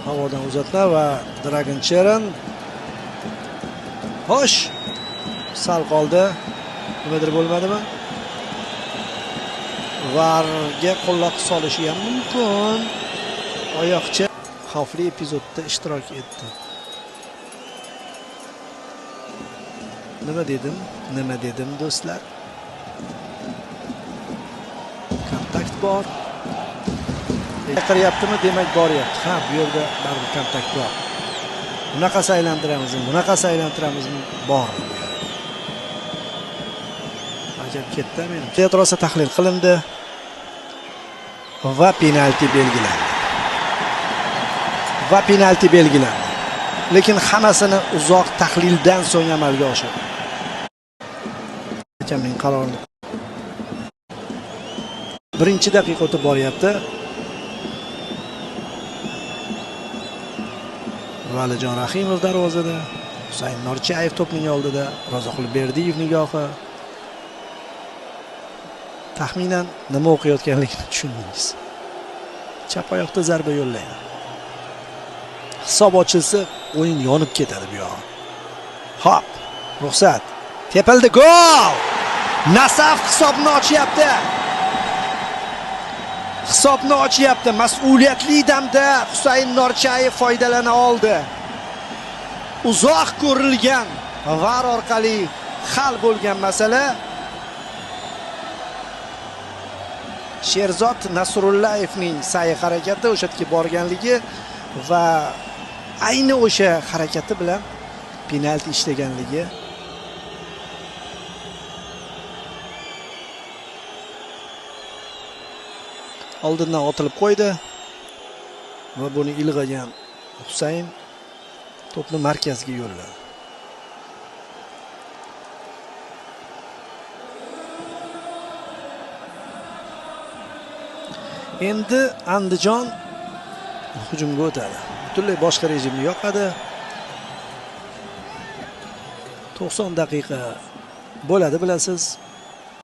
Havodan uzatma va Dragan Cheran. Xo'sh, sal qoldi. Nimadir bo'lmadimi? VARga quloq solishi ham mumkin. Oyoqcha xavfli epizodda ishtirok etdi. Nima dedim? Nima dedim do'stlar? Kontakt bor. Qiryaptimi? Demak boryapti. Ha, bu yerda baribir kontakt bor. Bunaqasi aylantiramizmi? Bunaqasi aylantiramizmi? Bor. Ajab ketdi menimcha. Rosa tahlil qilindi va penalti belgilandi. Va penalti belgilandi. Lekin hammasini uzoq tahlildan so'ng amalga oshirdi. Hakamning qarorini. Birinchi daqiqa o'tib boryapti. Valijon Rahimov darvozada, Husayn Norchayev to'pning oldida, Ro'zoqul Berdiyev nigohi. Taxminan nima o'qiyotganligini tushundingiz. Chap oyoqda zarba yo'llaydi. Hisob ochilsa, o'yin yonib ketadi bu yog'i. Hop, ruxsat. Tepildi, gol! Nasaf hisobni ochyapti. Hisobni ochyapti. Mas'uliyatli damda Husayn Norchayev foydalana oldi. Uzoq ko'rilgan VAR orqali hal bo'lgan masala. Sherzod Nasrullayevning sa'y harakati o'sha yerga borganligi va ayni o'sha harakati bilan penalti ishlaganligi. Oldindan otilib qo'ydi va buni ilg'agan Husayn to'pni markazga yo'lladi. Endi Andijon hujumga o'tadi. Butunlay boshqa rejimni yoqadi. 90 daqiqa bo'ladi, bilasiz.